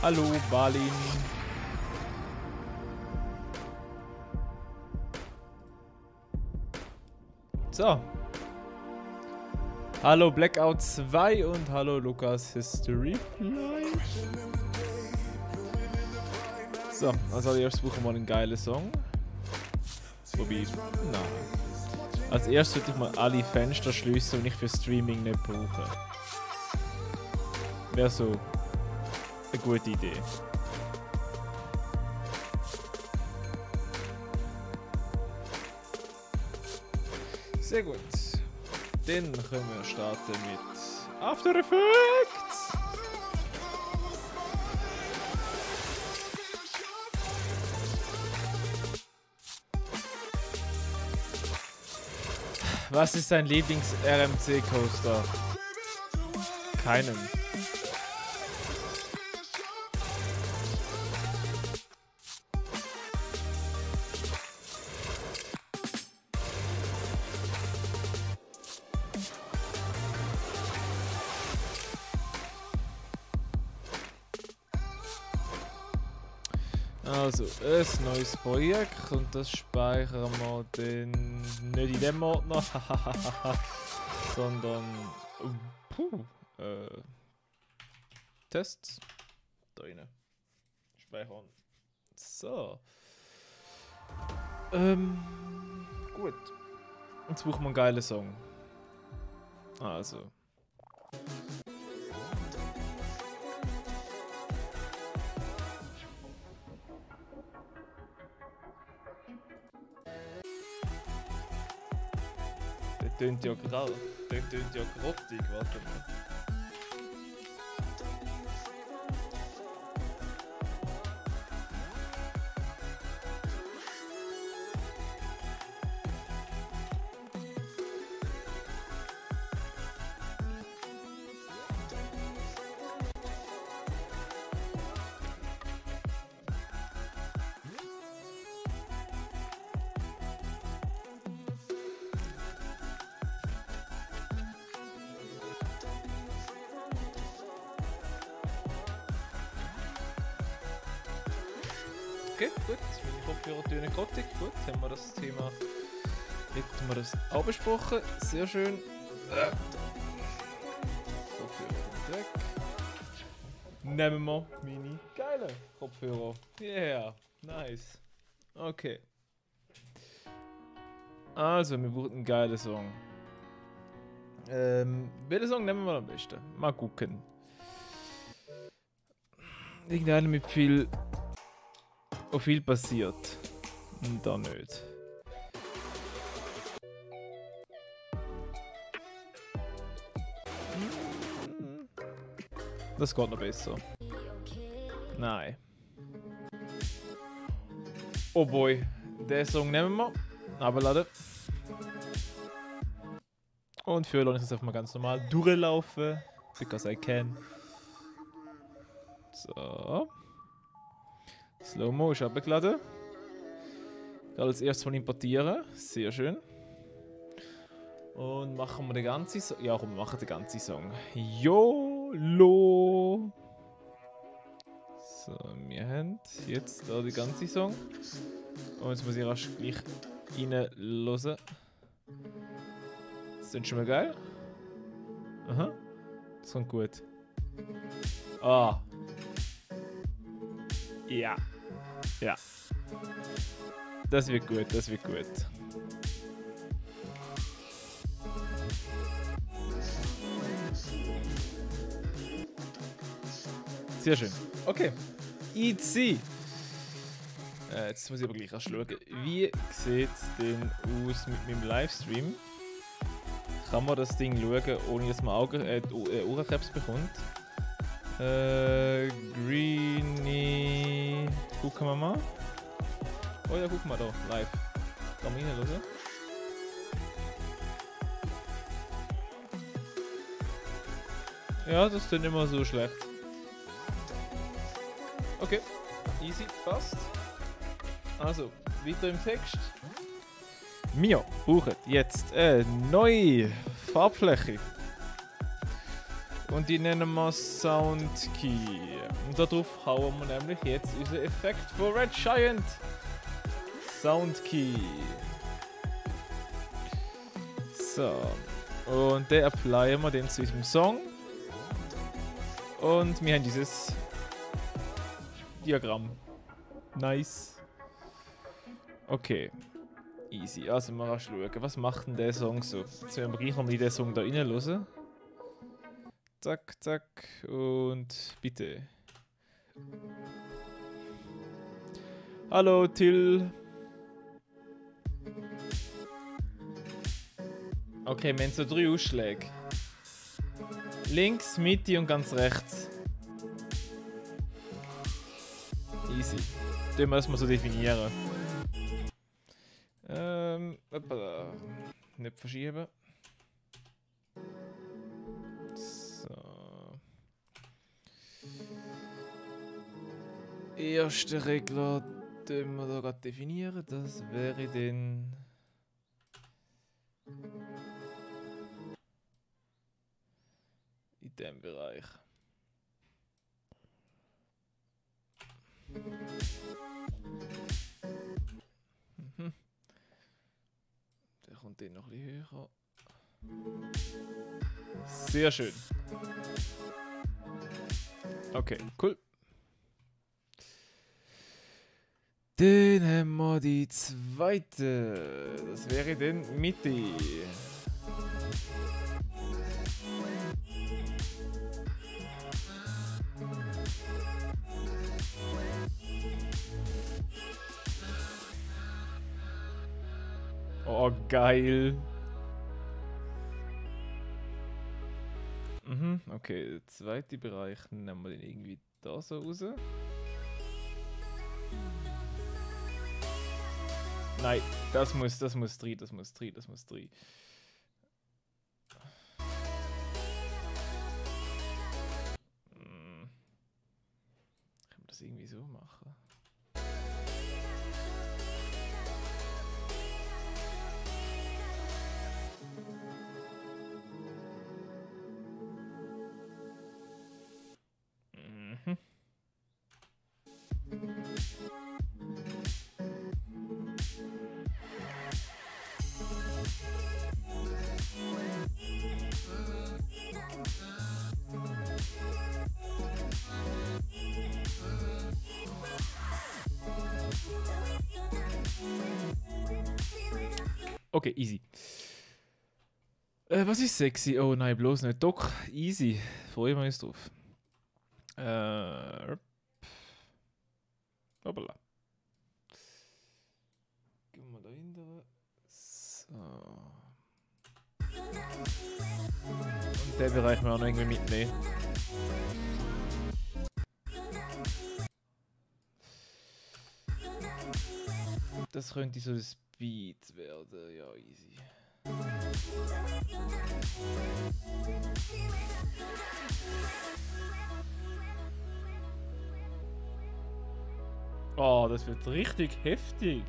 Hallo, Balin. So. Hallo Blackout 2 und hallo Lukas History Live. So, als allererstes brauchen wir mal einen geilen Song. Wobei, nein. Als erstes würde ich mal alle Fenster schließen und ich für Streaming nicht brauche. Wäre so eine gute Idee. Sehr gut. Dann können wir starten mit After Effects. Was ist dein Lieblings-RMC-Coaster? Keinen. Also, ein neues Projekt und das speichern wir dann nicht in dem Ordner, sondern Tests da rein. Speichern. So. Gut. Jetzt brauchen wir einen geilen Song. Also. Der tönt ja grau. Der tönt ja grottig, warte mal. Okay, gut. Meine Kopfhörer tönen grottig. Gut, haben wir das Thema. Hätten wir das auch besprochen. Sehr schön. Kopfhörer weg. Nehmen wir meine geile Kopfhörer. Yeah, nice. Okay. Also, wir brauchen einen geilen Song. Welchen Song nehmen wir am besten? Mal gucken. Irgendeiner mit viel. Wo viel passiert. Und da nicht. Das geht noch besser. Nein. Oh boy. Den Song nehmen wir. Abladen. Und für lasse ich es einfach mal ganz normal durchlaufen. Because I can. So. Slow-Mo ist abgeladen. Als erstes mal importieren. Sehr schön. Und machen wir den ganzen Song. Ja, komm, wir machen den ganzen Song. YOLO! So, wir haben jetzt da den ganzen Song. Und jetzt muss ich rasch gleich reinhören. Das ist schon mal geil. Aha. Das kommt gut. Ah. Ja. Ja. Das wird gut, das wird gut. Sehr schön. Okay. Easy. Jetzt muss ich aber gleich erst schauen. Wie sieht es denn aus mit meinem Livestream? Kann man das Ding schauen, ohne dass man Ohrenkrebs bekommt? Greenie. Gucken wir mal. Oh ja, guck mal da, live. Kann man reinhören? Ja, das ist nicht immer so schlecht. Okay, easy, passt. Also, weiter im Text. Wir brauchen jetzt eine neue Farbfläche. Und die nennen wir Soundkey. Und darauf hauen wir nämlich jetzt unseren Effekt von Red Giant. Soundkey. So. Und den applyen wir dann zu unserem Song. Und wir haben dieses Diagramm. Nice. Okay. Easy. Also mal schauen, was macht denn der Song so? Jetzt werden wir gleich mal in den Song da reinhören. Zack, zack. Und bitte. Hallo Till. Okay, wir haben so 3 Ausschläge. Links, Mitte und ganz rechts. Easy. Den müssen wir so definieren. Nicht verschieben. So. Erste Regler, den wir da gerade definieren. Das wäre dann. In dem Bereich. Der kommt dann noch ein bisschen höher. Sehr schön. Okay, cool. Dann haben wir die zweite. Das wäre dann Mitte. Oh, geil. Okay, der zweite Bereich nehmen wir den irgendwie da so raus. Nein, das muss drin. Kann man das irgendwie so machen? Okay, easy. Was ist sexy? Oh nein, bloß nicht. Doch, easy. Freuen wir uns drauf. Hoppala. Gehen wir da hinten. So. Und den Bereich müssen wir auch noch irgendwie mitnehmen. Das könnte so das Beat werden. Ja, easy. Oh, das wird richtig heftig.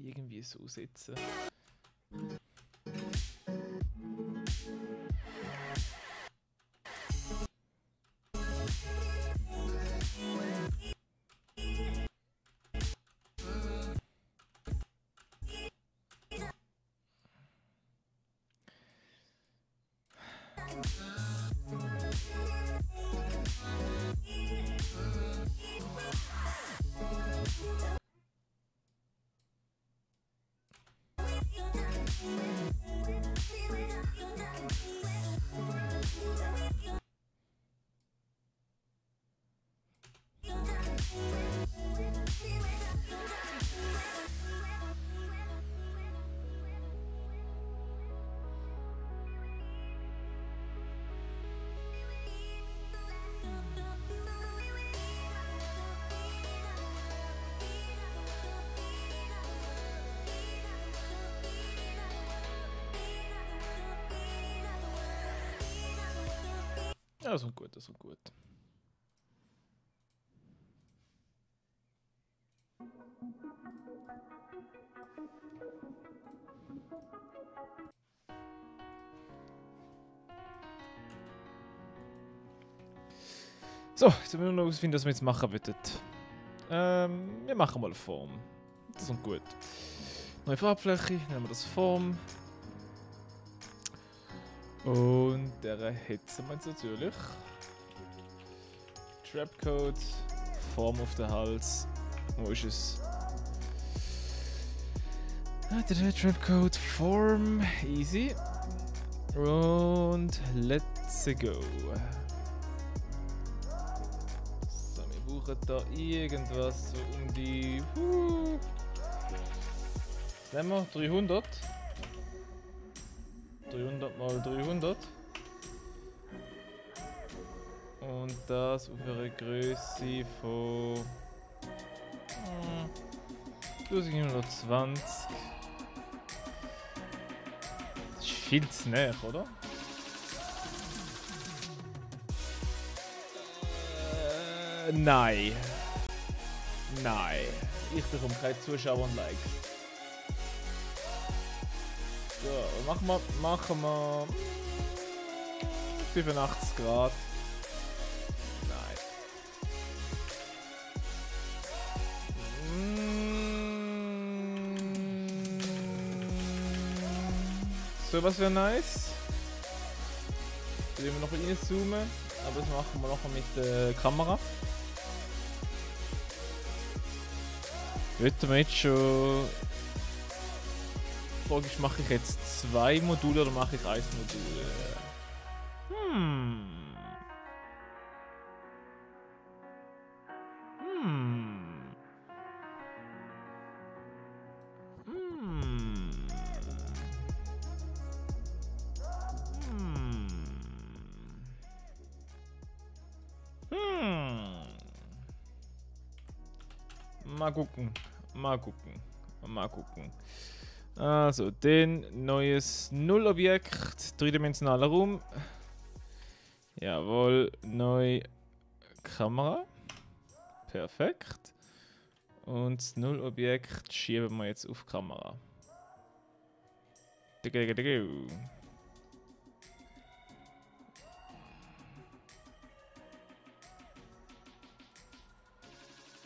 Irgendwie so setzen. Das ist gut, das ist gut. So, jetzt müssen wir noch herausfinden, was wir jetzt machen wollen. Wir machen mal eine Form. Das ist gut. Neue Farbfläche, nehmen wir das Form. Und der hetzen wir jetzt natürlich. Trapcode, Form auf den Hals. Wo ist es? Trapcode, Form, easy. Und let's go. So, wir brauchen da irgendwas so um die... Was nehmen wir? 300? 300 mal 300. Und das auf eine Größe von 1920. Das ist viel zu nah, oder? Nein. Nein. Ich bekomme keine Zuschauer und Likes. So, machen wir 85 Grad. Nein. So, was wäre nice? Da wir noch reinzoomen, aber das machen wir nachher mit der Kamera. Wollen wir jetzt schon... Die Frage ist, mache ich jetzt 2 Module oder mache ich 1 Modul? Mal gucken. Also, den neues Nullobjekt, dreidimensionaler Raum. Jawohl, neu Kamera. Perfekt. Und das Nullobjekt schieben wir jetzt auf Kamera.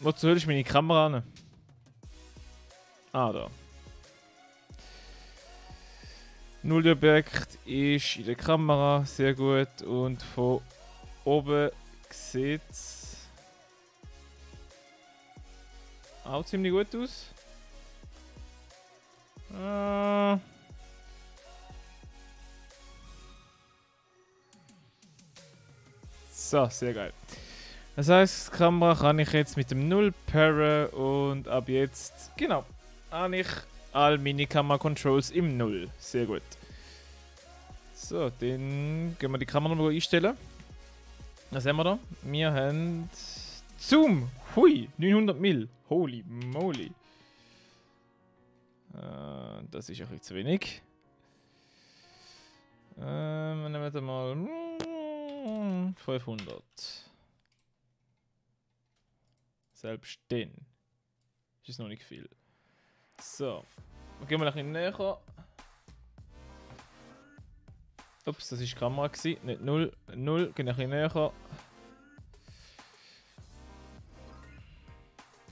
Wozu hole ich meine Kamera an? Ah, da. Nullobjekt ist in der Kamera, sehr gut. Und von oben sieht es auch ziemlich gut aus. So, sehr geil. Das heißt, die Kamera kann ich jetzt mit dem Null pairen und ab jetzt, genau, habe ich all meine Kamera-Controls im Null. Sehr gut. So, dann gehen wir die Kamera noch einstellen. Was haben wir da? Wir haben Zoom. Hui, 900 Mill. Holy moly. Das ist ein bisschen zu wenig. Nehmen wir mal 500. Selbst den. Ist noch nicht viel. So. Dann gehen wir ein bisschen näher. Ups, das war die Kamera, nicht 0. 0, gehen ein bisschen näher.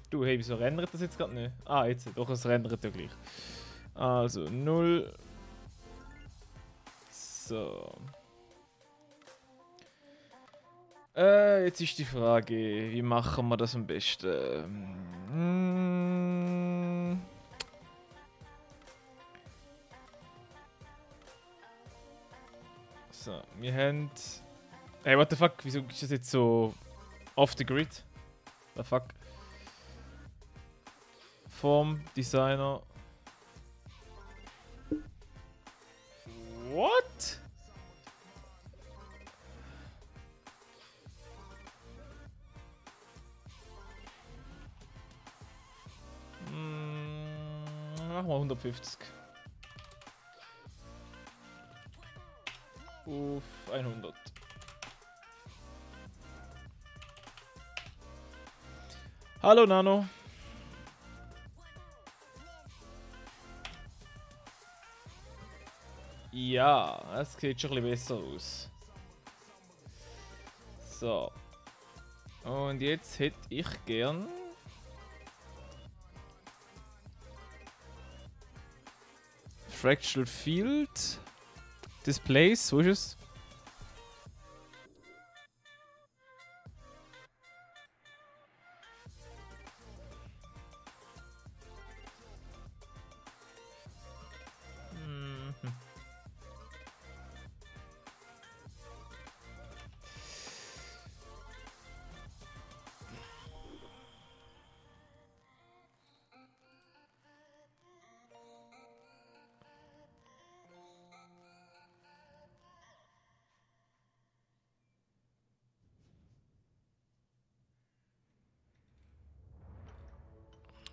Du, hey, wieso rendert das jetzt gerade nicht? Ah, jetzt, doch, es rendert ja gleich. Also, 0. So. Jetzt ist die Frage, wie machen wir das am besten? So, wir haben... Hey, what the fuck? Wieso ist das jetzt so off the grid? The fuck? Form, Designer... What? Machen wir 150. Auf 100. Hallo Nano. Ja, es sieht schon ein bisschen besser aus. So. Und jetzt hätte ich gern... Fractal Field. Displays, wo ist es?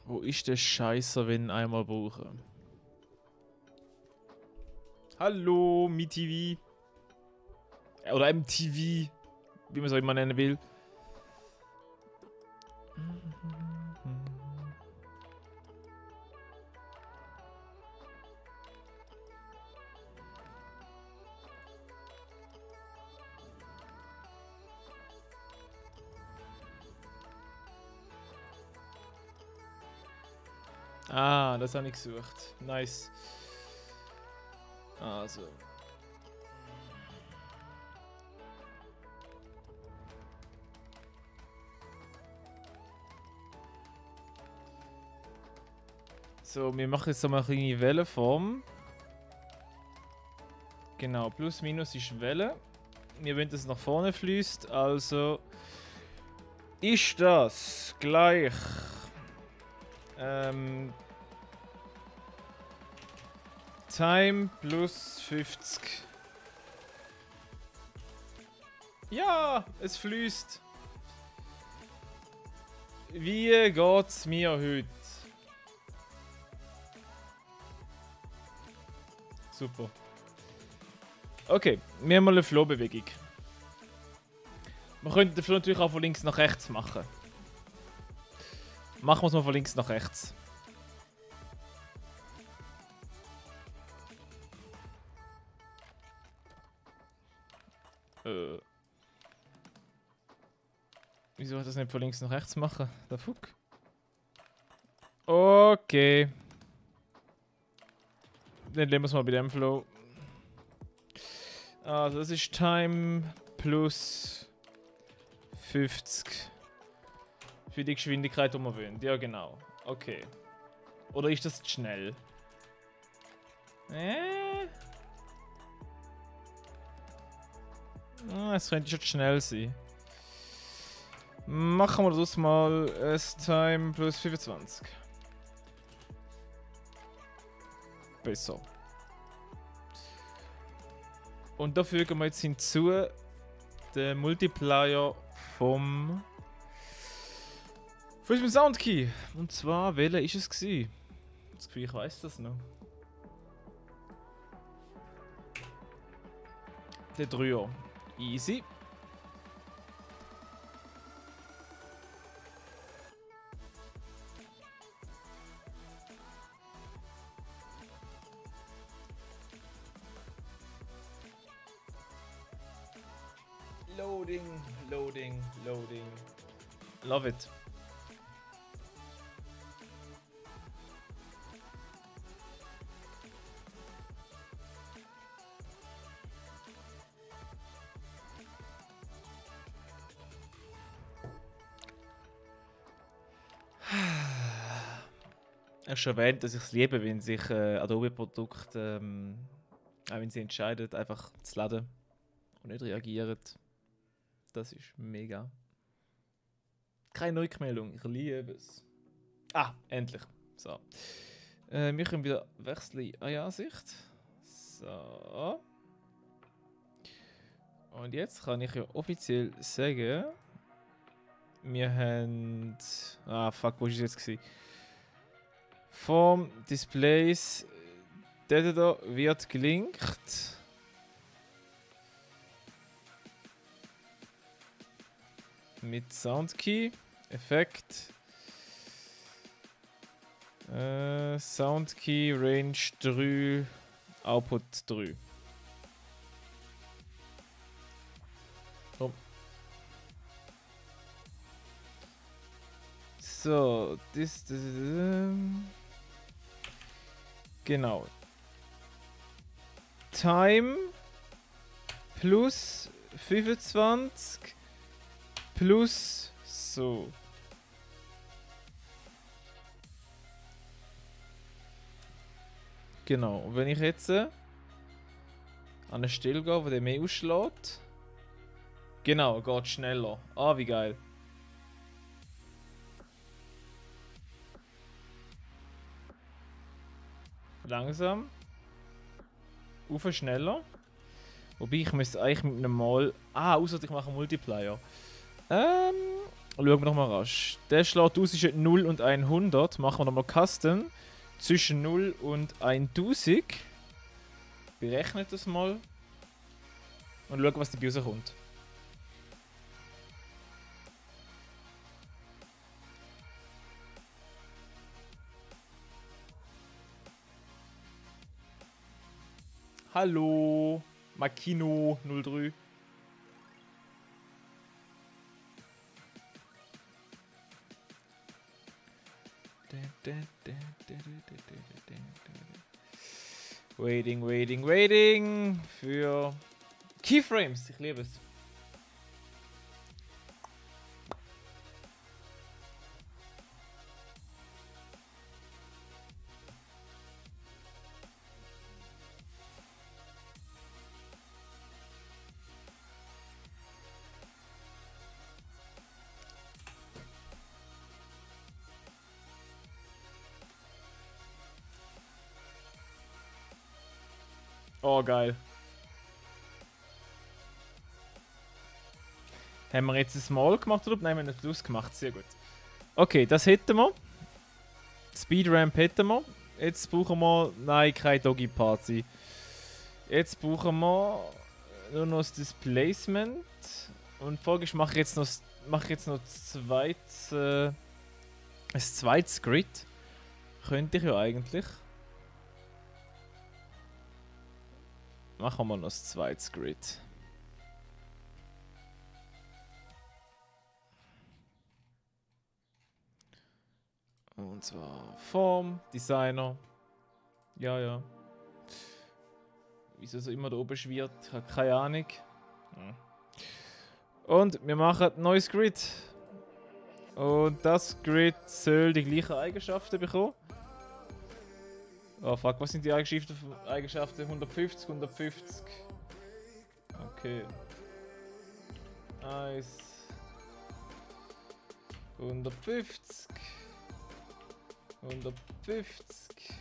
Wo ist der Scheißer, wenn ich ihn einmal brauche? Hallo, MeTV. Oder MTV, wie man es auch immer nennen will. Ah, das habe ich gesucht. Nice. Also. So, wir machen jetzt mal eine kleine Wellenform. Genau, plus minus ist Welle. Wir wollen, dass es nach vorne fließt, also ist das gleich Time plus 50. Ja, es fließt. Wie geht's mir heute? Super. Okay, wir haben mal eine Flow-Bewegung. Wir könnten den Flow natürlich auch von links nach rechts machen. Machen wir es mal von links nach rechts. Wieso soll ich das nicht von links nach rechts machen? Der Fuck. Okay. Dann nehmen wir es mal bei dem Flow. Also das ist Time plus 50. Für die Geschwindigkeit, die man wollen. Ja, genau. Okay. Oder ist das zu schnell? Es könnte schon zu schnell sein. Machen wir das mal S-Time plus 25. Besser. Und da fügen wir jetzt hinzu den Multiplier von unserem Soundkey. Und zwar, welcher ist es gewesen? Das Gefühl, ich weiss das noch. Der 3er. Easy. Loading, loading, loading. Love it. Ich habe schon erwähnt, dass ich es liebe, wenn sich Adobe-Produkte, auch wenn sie entscheiden, einfach zu laden und nicht reagieren. Das ist mega. Keine Rückmeldung, ich liebe es. Ah, endlich. So. Wir können wieder wechseln in eine Ansicht. So. Und jetzt kann ich ja offiziell sagen, wir haben... Ah, fuck, wo war es jetzt gewesen? Vom Displays, der da wird gelinkt. Mit Soundkey, Effekt, Sound Key, Range 3, Output 3. Oh. So, genau. Time plus 25 plus so. Genau, und wenn ich jetzt an eine Stelle gehe, wo der mehr ausschlägt. Genau, geht schneller. Ah, wie geil. Langsam. Auf schneller. Wobei ich müsste eigentlich mit einem Mal. Ah, außer ich mache einen Multiplier. Schauen wir nochmal rasch. Der schlägt aus ist 0 und 100. Machen wir nochmal Custom. Zwischen 0 und 1000. Berechnet das mal. Und schauen, was dabei rauskommt. Hallo, Makino 03. Waiting für Keyframes. Ich liebe es. Oh, geil. Haben wir jetzt ein Small gemacht oder? Nein, wir haben ein Plus gemacht. Sehr gut. Okay, das hätten wir. Speedramp hätten wir. Jetzt brauchen wir... Nein, kein Doggy Party. Jetzt brauchen wir nur noch das Displacement. Und folglich mache ich jetzt noch ein zweites Grid. Könnte ich ja eigentlich. Machen wir noch das zweites Grid. Und zwar Form, Designer. Ja, ja. Wieso so immer da oben schwirrt, ich habe keine Ahnung. Und wir machen ein neues Grid. Und das Grid soll die gleichen Eigenschaften bekommen. Oh fuck, was sind die Eigenschaften? 150, 150. Okay. Nice. 150. 150.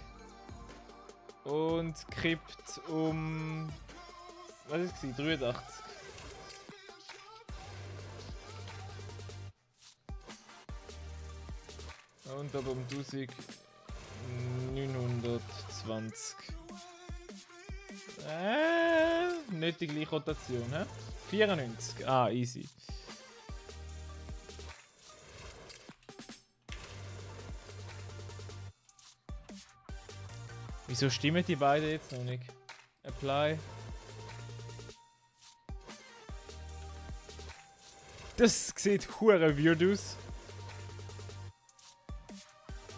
Und kippt um... Was ist es? 83. Und aber um 1920. Nicht die gleiche Rotation, hä? 94. Ah, easy. Wieso stimmen die beiden jetzt noch nicht? Apply. Das sieht hure weird aus.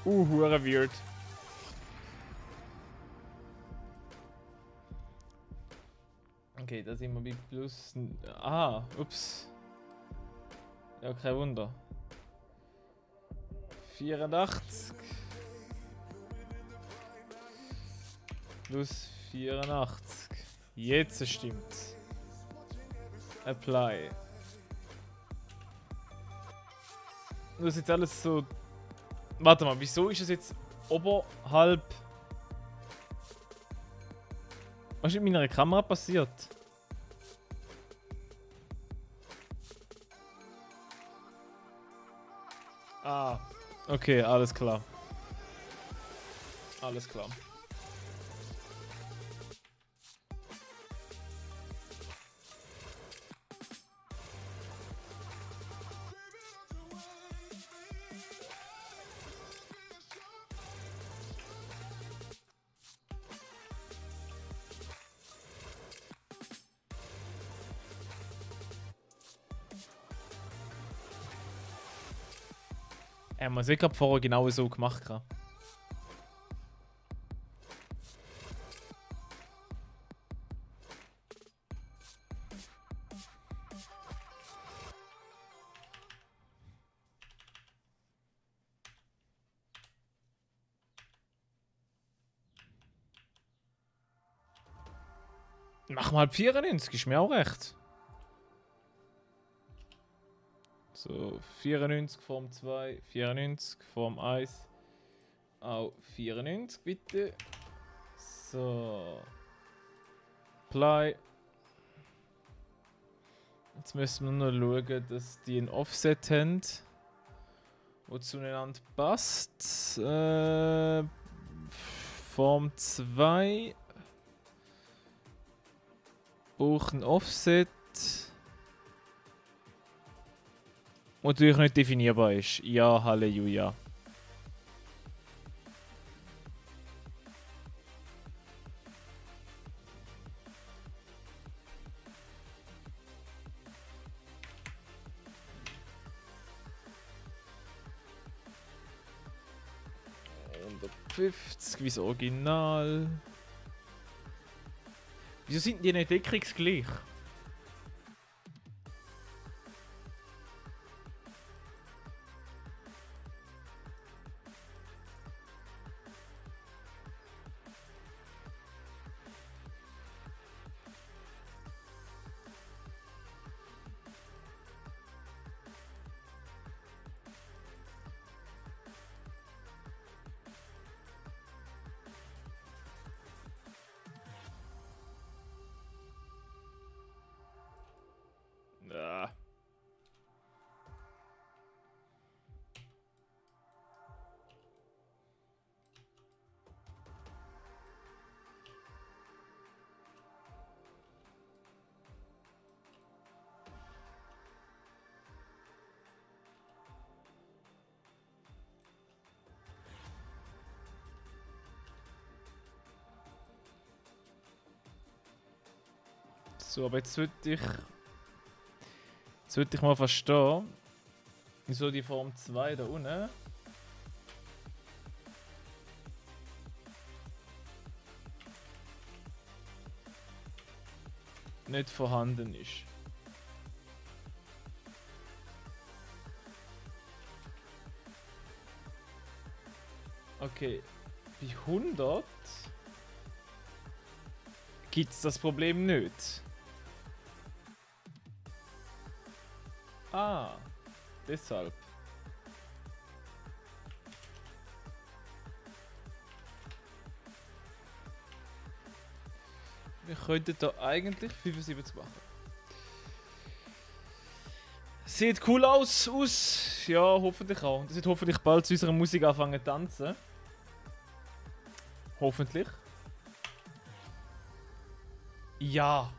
Hure weird. Okay, da sind wir bei plus... Ah, ups. Ja, kein Wunder. 84. Plus 84. Jetzt stimmt's. Apply. Das ist jetzt alles so... Warte mal, wieso ist es jetzt oberhalb... Was ist mit meiner Kamera passiert? Ah, okay, alles klar. Alles klar. Haben wir es gerade vorher genau so gemacht. Machen wir halt 94, ist mir auch recht. So, 94 Form 2, 94 Form 1. Auch 94, bitte. So. Apply. Jetzt müssen wir nur schauen, dass die ein Offset haben, wo zueinander passt. Form 2 braucht ein Offset, und natürlich nicht definierbar ist. Ja, Halleluja. Und 50 wie das Original. Wieso sind die nicht deckungsgleich? Ja. So, aber jetzt sollte ich mal verstehen, wieso die Form 2 da unten nicht vorhanden ist. Okay, bei 100 gibt es das Problem nicht. Ah, deshalb. Wir könnten da eigentlich 75 machen. Sieht cool aus. Ja, hoffentlich auch. Das wird hoffentlich bald zu unserer Musik anfangen zu tanzen. Hoffentlich. Ja.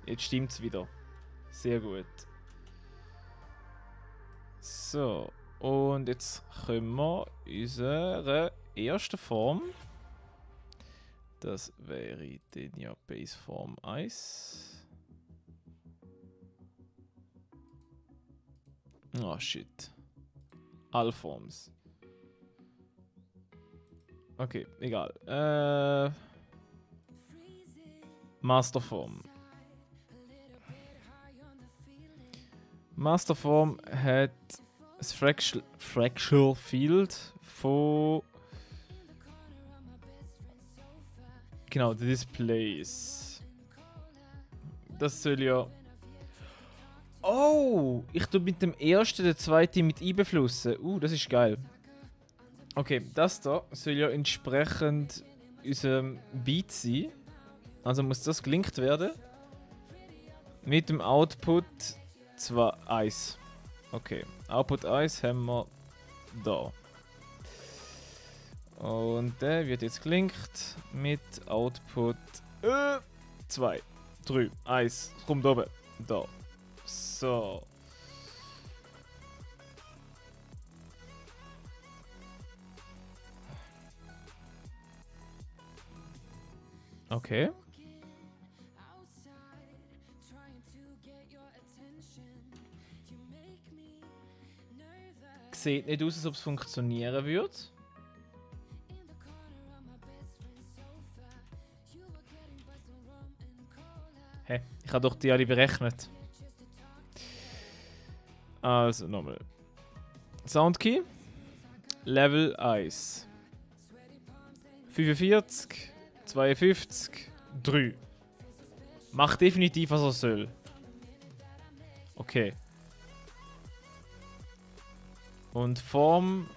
Jetzt stimmt's wieder. Sehr gut. So. Und jetzt kommen wir unserer ersten Form. Das wäre dann ja Base Form 1. Oh shit. All Forms. Okay, egal. Masterform. Masterform hat ein Fractal Field von. Genau, the Displays. Das soll ja. Oh! Ich tue mit dem ersten den zweiten mit einbeflussen. Das ist geil. Okay, das da soll ja entsprechend unserem Beat sein. Also muss das gelinkt werden. Mit dem Output zwar 1. Okay, Output 1 haben wir da. Und der wird jetzt gelinkt mit Output 2, 3, 1. Kommt oben. Da. So. Okay. sieht nicht aus, als ob es funktionieren würde. Hä? Ich habe doch die alle berechnet. Also nochmal. Soundkey. Level 1. 45, 52, 3. Macht definitiv, was er soll. Okay. Und Form.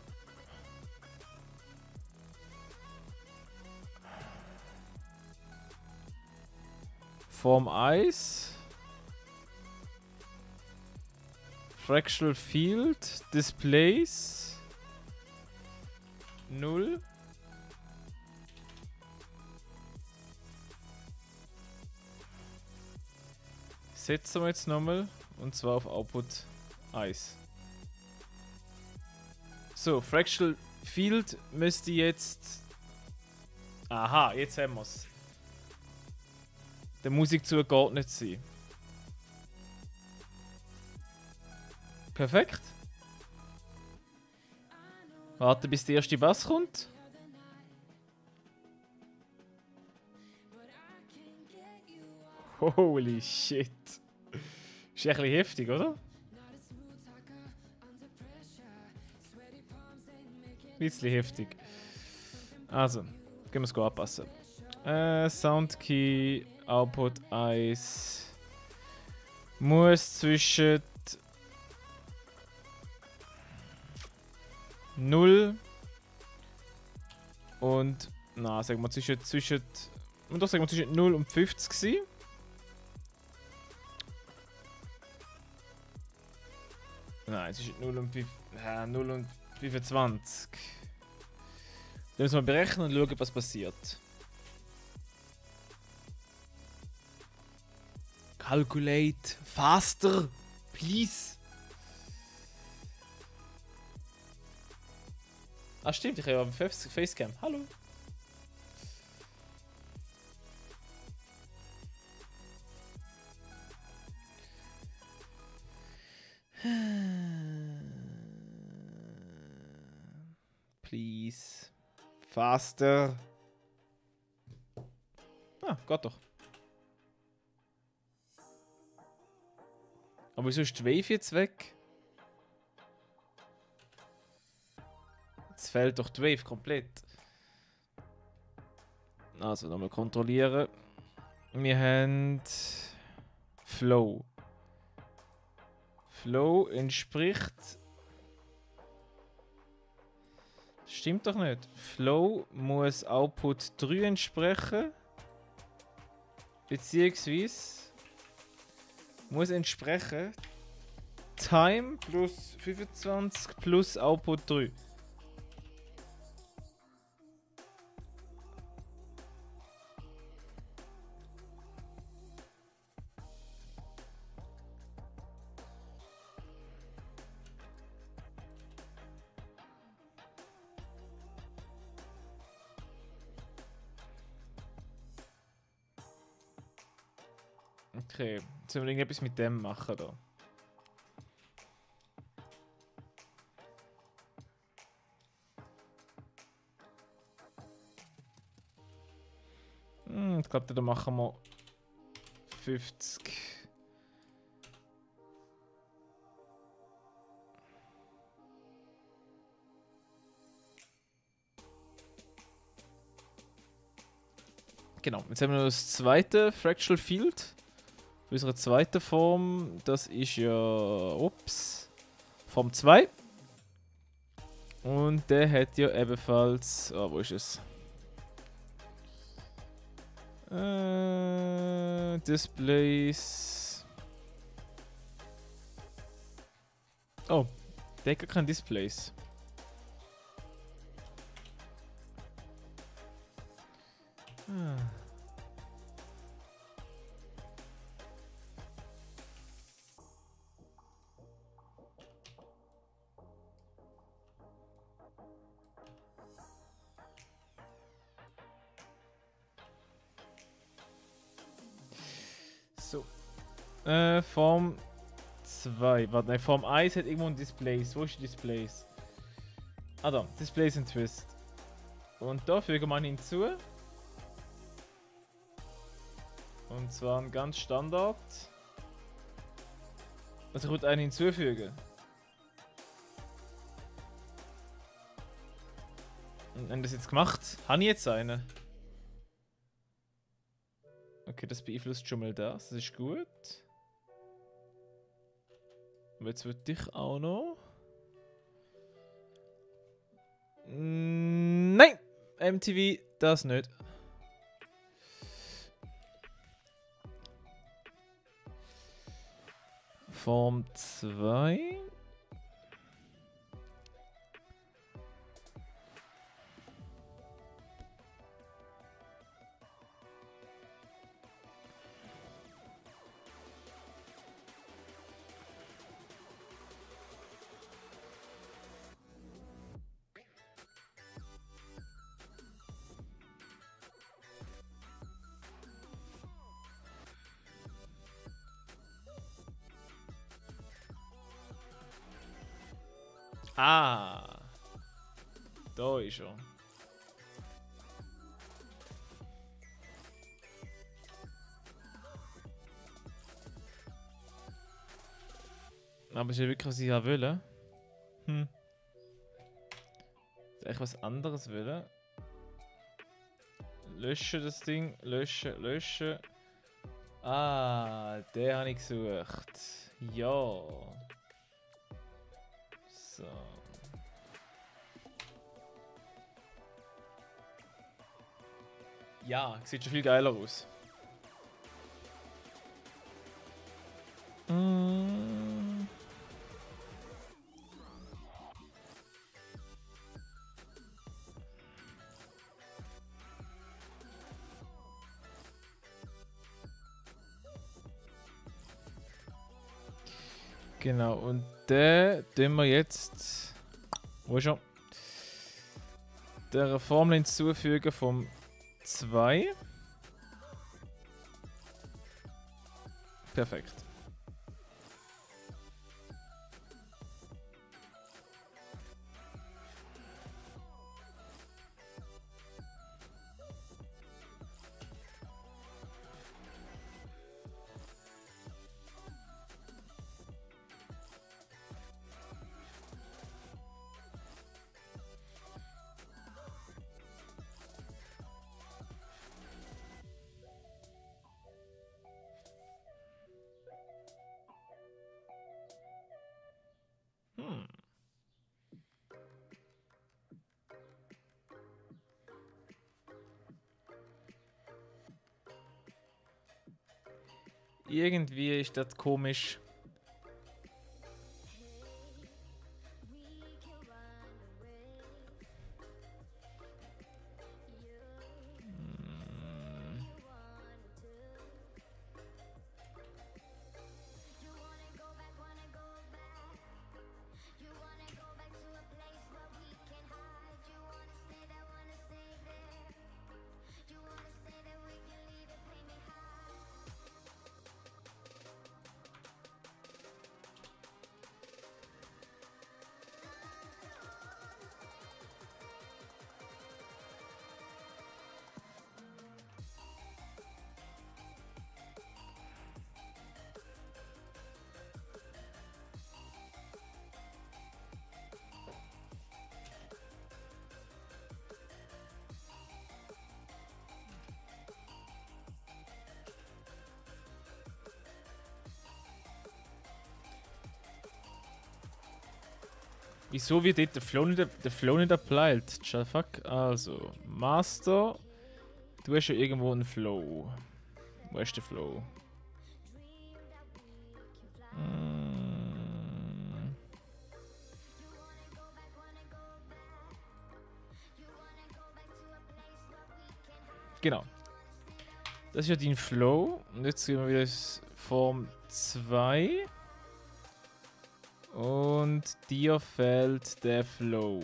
Form 1. Fractal Field. Displays. 0. Setzen wir jetzt nochmal. Und zwar auf Output 1. So, Fractal Field müsste jetzt... Aha, jetzt haben wir es. Der Musik zugeordnet sein. Perfekt. Warte, bis der erste Bass kommt. Holy shit. Ist ein bisschen heftig, oder? Ein bisschen heftig. Also, gehen wir es anpassen. Soundkey, Output 1. Muss zwischen 0 und. Na, sagen wir zwischen 0 und 50 sein. Nein, zwischen 0 und 25. Dann müssen wir berechnen und schauen, was passiert. Calculate faster, please. Ah stimmt, ich habe ja Facecam. Hallo. Please. Faster. Ah, geht doch. Aber wieso ist die Wave jetzt weg? Jetzt fehlt doch die Wave komplett. Also nochmal kontrollieren. Wir haben Flow. Flow entspricht. Stimmt doch nicht. Flow muss Output 3 entsprechen. Beziehungsweise muss entsprechen Time plus 25 plus Output 3. Okay, jetzt müssen wir irgendetwas mit dem machen da. Ich glaube, da machen wir 50. Genau, jetzt haben wir noch das zweite Fractal Field. Unsere zweite Form, das ist ja. Ups. Form 2. Und der hat ja ebenfalls. Ah, wo ist es? Displays. Oh, der hat gar kein Displays. So. Form 2. Warte, nein, Form 1 hat irgendwo ein Displays. Wo ist die Displays? Ah da, Displays and Twist. Und da fügen wir ihn hinzu. Und zwar ein ganz Standard. Also ich würde einen hinzufügen. Und wenn das jetzt gemacht, habe ich jetzt einen. Okay, das beeinflusst schon mal das ist gut. Und jetzt würde ich auch noch. Nein! MTV, das nicht. Form 2. Ah, da ist er. Aber ist ja wirklich, was ich haben will. Hm. Echt was anderes will. Löschen das Ding, löschen, löschen. Ah, den habe ich gesucht. Ja. So. Ja, sieht schon viel geiler aus. Genau, und den tun wir jetzt. Wo ist er? Der Formel hinzufügen vom 2. Perfekt. Irgendwie ist das komisch. Wieso wird dort der Flow nicht applied? Fuck. Also, Master. Du hast ja irgendwo einen Flow. Wo ist der Flow? Genau. Das ist ja dein Flow. Und jetzt gehen wir wieder ins Form 2. Und dir fehlt der Flow.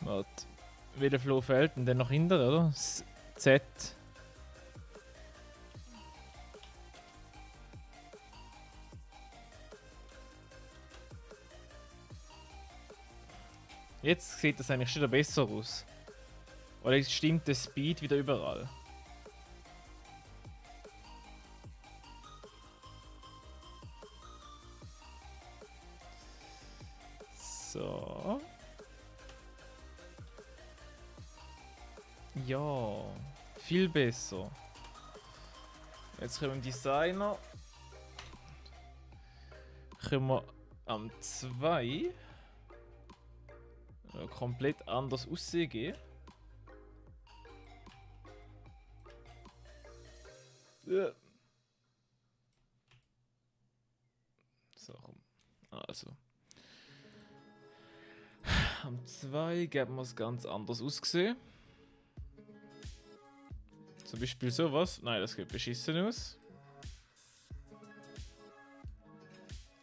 Warte. Wie der Flow fehlt und dann noch hinter, oder? Z. Jetzt sieht das eigentlich schon wieder besser aus. Oder jetzt stimmt der Speed wieder überall. So. Ja, viel besser. Jetzt können wir im Designer. Können wir am 2 komplett anders aussehen geben. So, komm. Also. Am 2 geben wir es ganz anders ausgesehen. Zum Beispiel sowas. Nein, das sieht beschissen aus.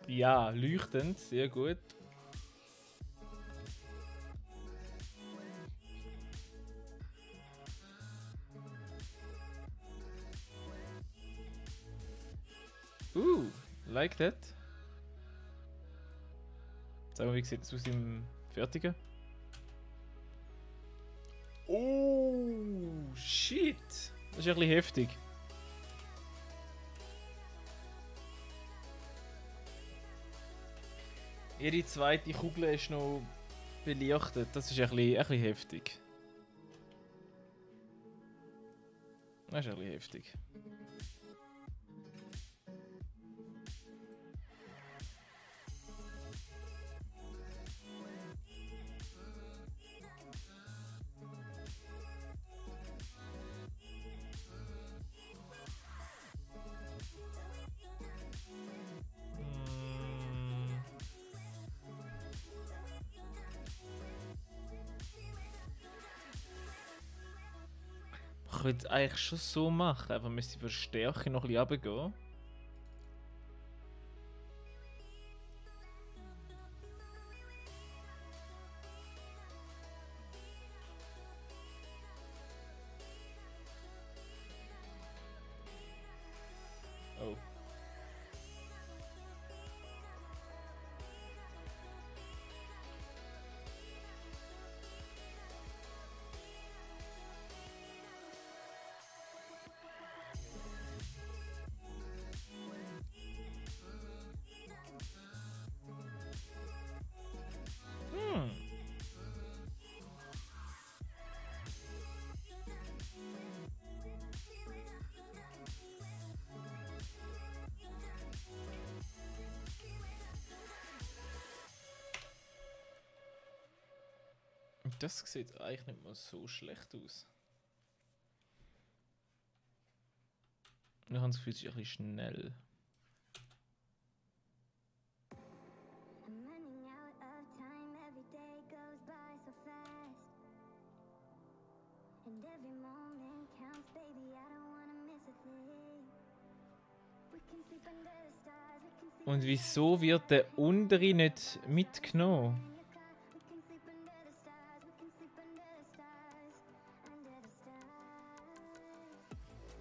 Ja, leuchtend, sehr gut. Like that. Sag mal, wie sieht es aus im Fertigen? Oh, shit. Das ist ein bisschen heftig. Jede zweite Kugel ist noch belichtet. Das ist ein bisschen heftig. Das ist ein bisschen heftig. Ich könnte es eigentlich schon so machen, aber müsste die Verstärkung noch ein bisschen runtergehen. Oh. Das sieht eigentlich nicht mal so schlecht aus. Ich habe das Gefühl, es ist ein bisschen schnell. Und wieso wird der untere nicht mitgenommen?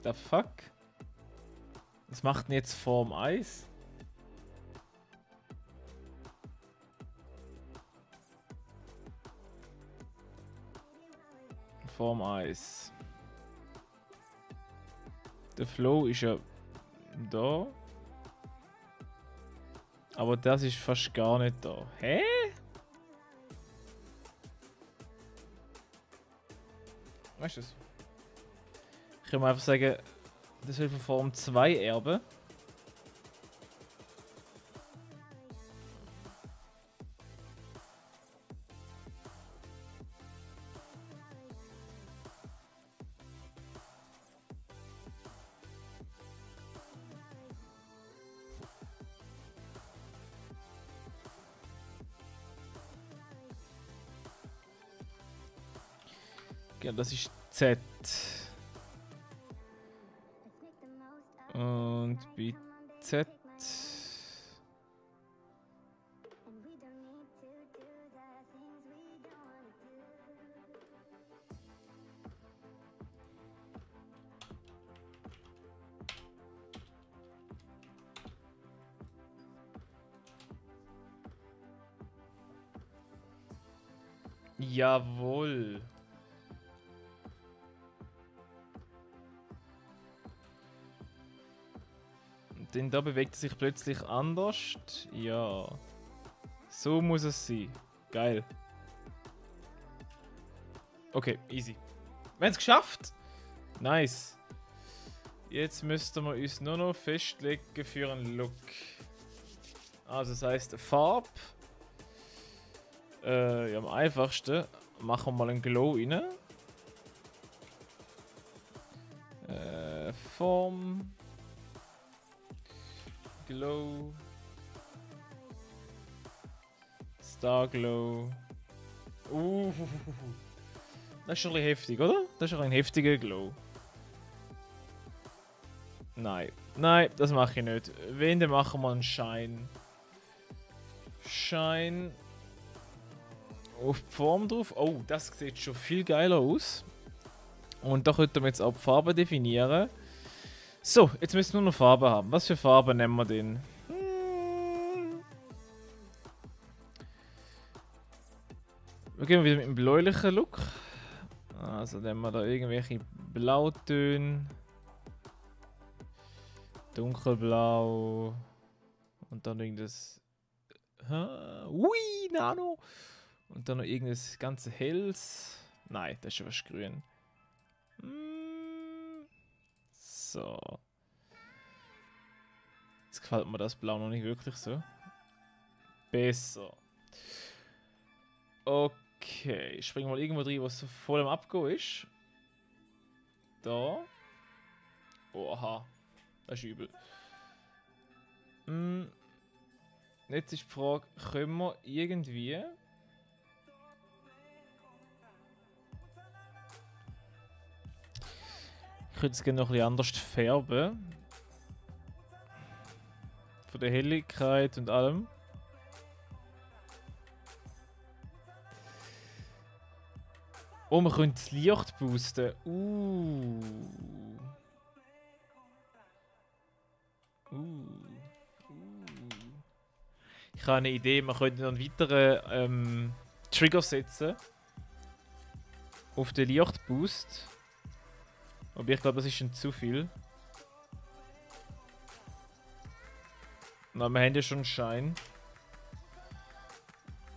The fuck? Was macht denn jetzt Form Eis? Form Eis. Der Flow ist ja da. Aber das ist fast gar nicht da. Hä? Weißt du das? Ich kann mal einfach sagen, das will von Form 2 erben. Ja, das ist Z. Und bei Z. Jawohl. Denn da bewegt er sich plötzlich anders. Ja. So muss es sein. Geil. Okay, easy. Wir haben es geschafft! Nice. Jetzt müssten wir uns nur noch festlegen für einen Look. Also das heisst Farbe. Ja, am einfachsten machen wir mal einen Glow rein. Form. Glow. Star Glow. Das ist schon ein bisschen heftig, oder? Das ist schon ein heftiger Glow. Nein. Nein, das mache ich nicht. Wenn, dann machen wir einen Shine. Shine. Auf die Form drauf. Oh, das sieht schon viel geiler aus. Und da könnten wir jetzt auch die Farbe definieren. So, jetzt müssen wir nur noch Farbe haben. Was für Farbe nehmen wir denn? Wir gehen wieder mit dem bläulichen Look. Also nehmen wir da irgendwelche Blautöne. Dunkelblau. Und dann irgendwas. Ui, Nano. Und dann noch irgendwas ganz helles. Nein, das ist schon was grün. So. Jetzt gefällt mir das Blau noch nicht wirklich so. Besser. Okay, ich springe mal irgendwo rein, was so voll am Abgehen ist. Da. Oha. Das ist übel. Jetzt ist die Frage, können wir irgendwie... Ich könnte es gerne noch ein bisschen anders färben. Von der Helligkeit und allem. Oh, wir können das Licht boosten. Ich habe eine Idee, wir könnten noch einen weiteren Trigger setzen. Auf den Lichtboost. Aber ich glaube, das ist schon zu viel. Na, wir haben ja schon einen Schein.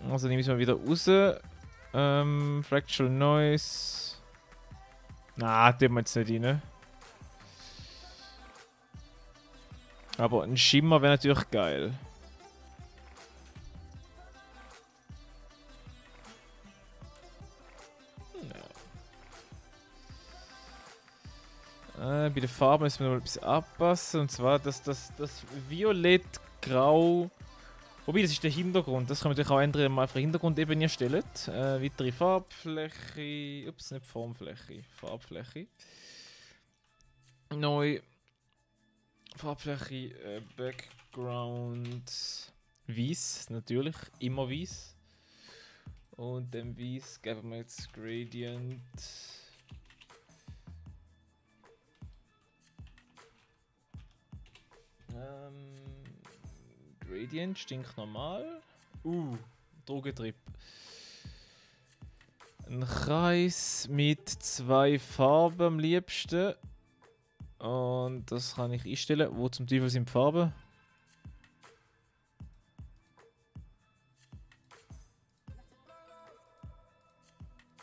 Also nehme ich es mal wieder raus. Fractal Noise. Na, den wir jetzt nicht rein. Aber ein Schimmer wäre natürlich geil. Bei der Farbe müssen wir noch etwas anpassen. Und zwar das Violett-Grau. Wobei, das ist der Hintergrund. Das können wir natürlich auch ändern, wenn wir einfach Hintergrundebene erstellen. Weitere Farbfläche. Ups, nicht Formfläche. Farbfläche. Neu. Farbfläche. Background. Weiß, natürlich. Immer weiß. Und dem Weiß geben wir jetzt Gradient. Gradient stinkt normal. Drogentrip. Ein Kreis mit 2 Farben am liebsten. Und das kann ich einstellen. Wo zum Teufel sind die Farben?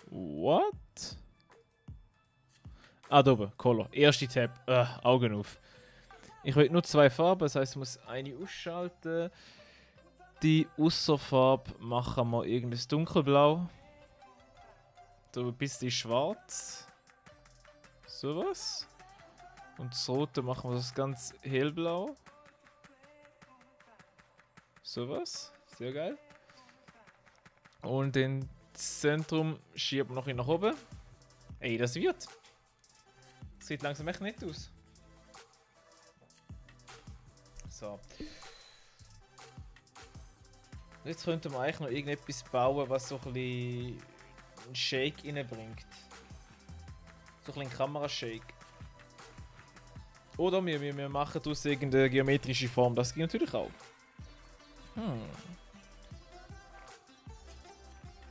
What? Ah, da oben. Color. Erste Tab. Augen auf. Ich will nur 2 Farben, das heisst, ich muss eine ausschalten. Die Ausserfarbe machen wir irgendwas dunkelblau. Da ein bisschen schwarz. Sowas. Und das Rote machen wir das ganz hellblau. Sowas. Sehr geil. Und den Zentrum schieben wir noch nach oben. Ey, das wird. Sieht langsam echt nett aus. So. Jetzt könnten wir eigentlich noch irgendetwas bauen, was so ein bisschen einen Shake reinbringt. So ein bisschen Kamerashake. Oder wir machen daraus irgendeine geometrische Form, das geht natürlich auch.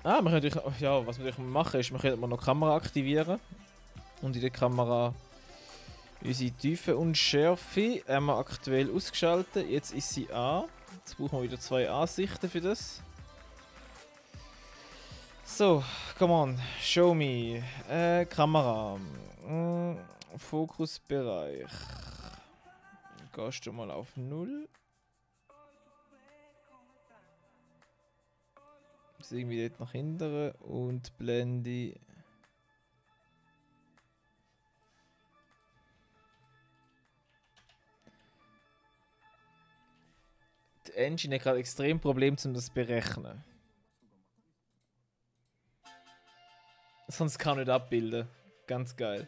Ah, wir können natürlich, ja, was wir natürlich machen ist, wir können noch die Kamera aktivieren. Und in der Kamera unsere Tiefe und Schärfe haben wir aktuell ausgeschaltet. Jetzt ist sie an. Jetzt brauchen wir wieder 2 Ansichten für das. So, come on, show me. Kamera. Fokusbereich. Gehst du mal auf 0. Das ist irgendwie dort nach hinten und Blende. Die Engine hat gerade extrem Problem, um das zu berechnen. Sonst kann ich nicht abbilden. Ganz geil.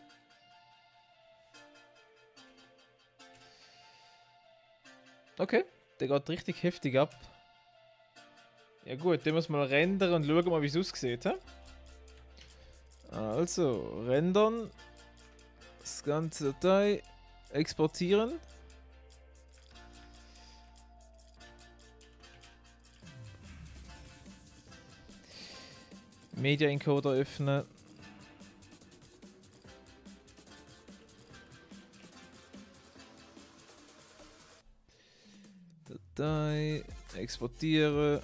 Okay, der geht richtig heftig ab. Ja gut, den muss man rendern und schauen mal, wie es aussieht. He? Also, rendern. Das ganze Datei exportieren. Media Encoder öffnen. Datei exportieren.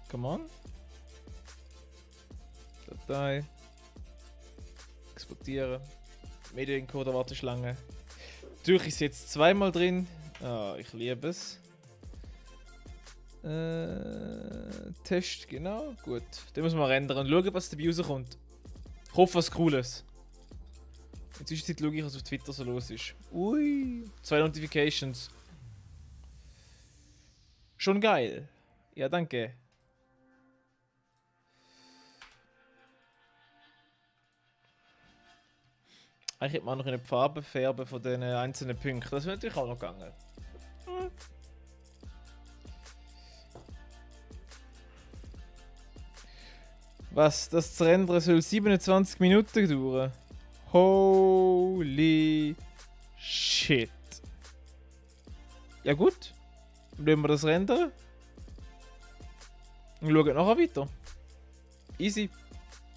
Come on. Datei. Exportieren. Media Encoder Warteschlange. Natürlich ist jetzt zweimal drin. Ah, ich liebe es. Test, genau. Gut. Den muss man rendern und schauen, was dabei rauskommt. Ich hoffe, was Cooles. In der Zwischenzeit schaue ich, was auf Twitter so los ist. Ui. 2 Notifications. Schon geil. Ja, danke. Eigentlich hätte man noch eine Farbe färben von den einzelnen Punkten. Das wäre natürlich auch noch gegangen. Was? Das zu rendern soll 27 Minuten dauern? Holy shit. Ja gut. Lassen wir das rendern. Und schauen nachher weiter. Easy.